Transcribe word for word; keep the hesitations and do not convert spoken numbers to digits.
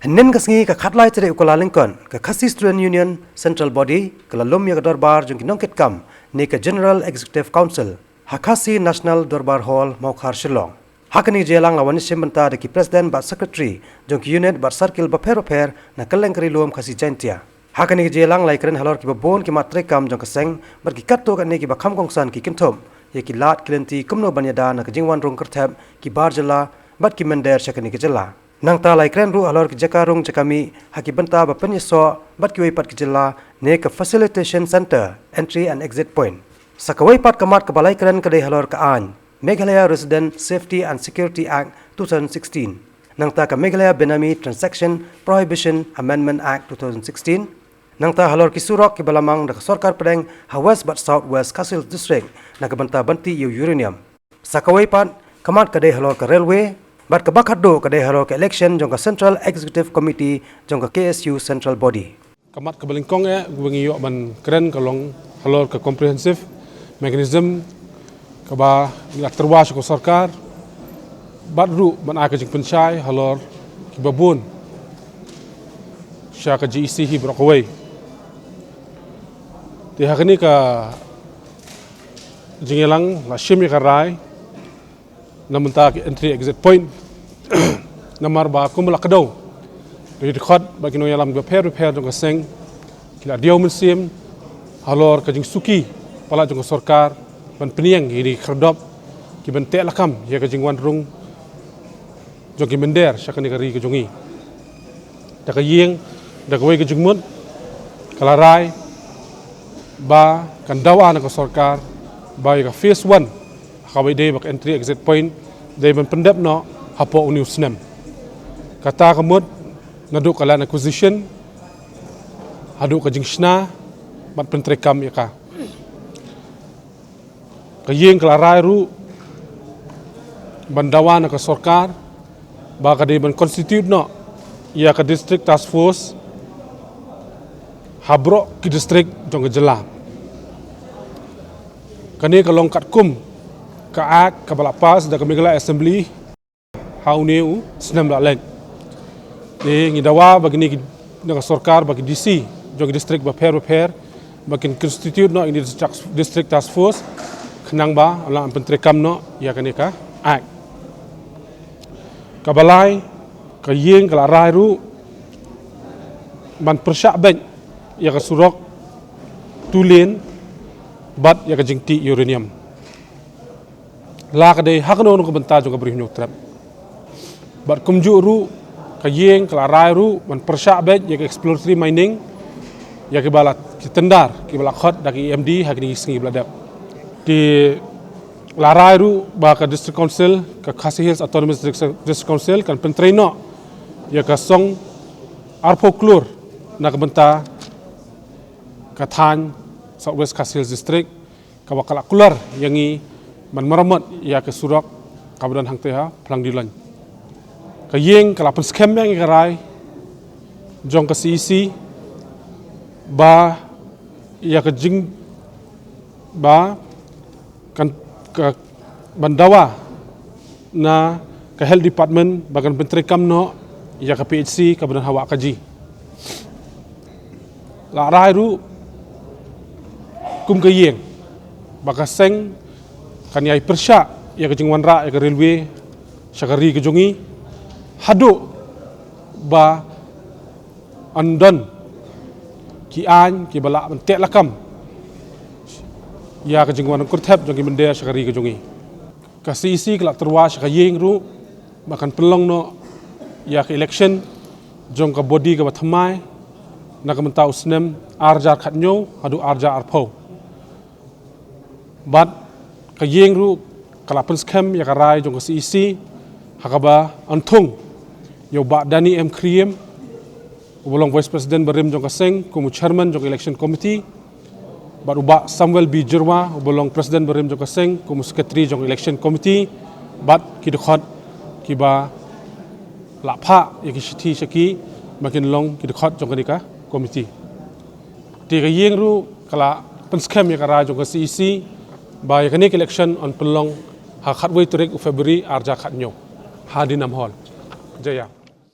Hynnin ka sngi ka khatlai tarik u Kyllalyngkot, ka Khasi Student Union Central Body ka la lum ïa ka dorbar jong ki nongkitkam ne ka General Executive Council ha Khasi National Dorbar Hall, Mawkhar, Shillong. Ha kane ka jingïalang la wan ïashim bynta da ki President bad Secretary jong ki unit bad circle bapher bapher na kylleng ka Ri Lum Khasi Jaiñtia. Ha kane ka jingïalang la ïakren halor kiba bun ki mat treikam jong ka seng bad ki katto katne kiba kham kongsan ki kynthup ïa ki lad ki lynti kumno ban ïada na ka jingwan rung kyrthep ki bar jylla bad ki mynder sha kane ka jylla. Nangta la ïakren ruh halor ki jaka rung jaka mih ha ki bynta ba pynïasoh bad kiwei pat ki jylla ne ka Facilitation Centre, Entry and Exit Point. Sa kawei pat ka mat kaba la ïakren ka dei halor ka aiñ Meghalaya Resident Safety and Security Act two thousand sixteen. Nangta ka Meghalaya Benami Transaction Prohibition Amendment Act two thousand sixteen. Nangta halor ki surok kiba la mang da ka sorkar pdeng ha West bad South West Khasi Hills District na ka bynta ban tih ïa u uranium. Sa kawei pat ka mat ka dei halor ka railway, bad kaba khatduh ka dei halor ka election jong ka Central Executive Committee jong ka K S U Central Body. Ka mat kaba nyngkong eh kaba ngi ïoh ban kren ka long halor ka comprehensive mechanism kaba ngi la tyrwa sha ka sorkar, bad ruh ban ai ka jingpynshai halor kiba bun sha ka G E C hi baroh kawei. Te ha kane ka jingïalang la shim ïa ka rai na bynta ki entry exit point. Namar ba kumba la kdew da ki dkhot bad ki nongïalam bapher bapher jong ka seng, ki la diaw mynsiem halor ka jingsuki palat jong ka sorkar ban pynïeng ïa ki khyrdop kiban teh lakam ïa ka jingwan rung jong ki mynder sha kane ka ri ka jong ngi. Da ka ïing, da kawei ka jingmut, ka la rai ba kan dawa na ka sorkar ba ïa ka phase one, ha kaba ïadei bad ka entry exit point, dei ban pyndep noh hapoh une u snem. Kata ka mut naduh ka land acquisition haduh ka jingshna bad pyntreikam ïa ka. Ka ïing ka la rai ruh ban dawa na ka sorkar ba ka dei ban constitute noh ïa ka District Task Force ha baroh ki district jong ka jylla. Kane ka long katkum ka Act kaba la pass da ka Meghalaya Assembly ha une u snem la leit. Te ngi dawa ba kine ki, na ka sorkar, ba ki D C jong ki district bapher bapher ba kin constitute noh ïa kine ki District Task Force, khnang ba la pyntreikam noh ïa kane ka Act. Kaba lai, ka ïing ka la rai ruh ban pyrshah beit ïa ka surok two lane bad ïa ka jingtih uranium. La ka dei ha kano kano ka bynta jong ka Bri Hynñiewtrep. Bad kumjuh ruh ka ïing ka la rai ruh ban pyrshah beit ïa ka exploratory mining, ïa kiba la, ki tender kiba la khot da ki E M D ha kine ki sngi ba la dep. Te la rai ruh ba ka District Council, ka Khasi Hills Autonomous District, District Council kan pyntrei noh ïa ka song arphew klur na ka bynta ka thaiñ South West Khasi Hills District, kaba ka la kular ïa ngi ban maramot ïa ka surok kaba don hangtei ha Phlang Diloin. Ka ïing ka la pynskhem ïa ngi ka rai jong ka C E C ba ïa ka jing, ba kan, ka, ban dawa na ka Health Department ba kan pyntreikam noh ïa ka P H C kaba don ha Wahkaji. La rai ruh kum ka ïing ba ka seng kan ïai pyrshah ïa ka jingwanrah ïa ka railway sha ka ri ka jong ngi haduh ba yn don ki aiñ kiba lah ban teh lakam ïa ka jingwan kyrthep jong ki mynder sha ka ri ka jong ngi. Ka C E C ka la tyrwa sha ka ïing ruh ba kan pynlong noh ïa ka election jong ka body kaba thymmai na ka bynta u snem ar hajar khathynñiew haduh ar hajar arphew. Bad ka ïing ruh ka la pynskhem ïa ka rai jong ka C E C ha kaba yn thung ïa u Bah Danny M Khyriem, uba long Vice President barim jong ka seng kum u Chairman jong ka Election Committee, bad u Bah Samuel B Jyrwa, uba long President barim jong ka seng kum u Secretary jong ka Election Committee, bad ki dkhot kiba la phah ïa ki shithi sha ki ba kin long ki dkhot jong kane ka committee. Te ka ïing ruh ka la pynskhem ïa ka rai jong ka C E C ba ïa kane ka election yn pynlong ha khatwei tarik u February ar hajar khathynñiew ha Dinam Hall. Jaya.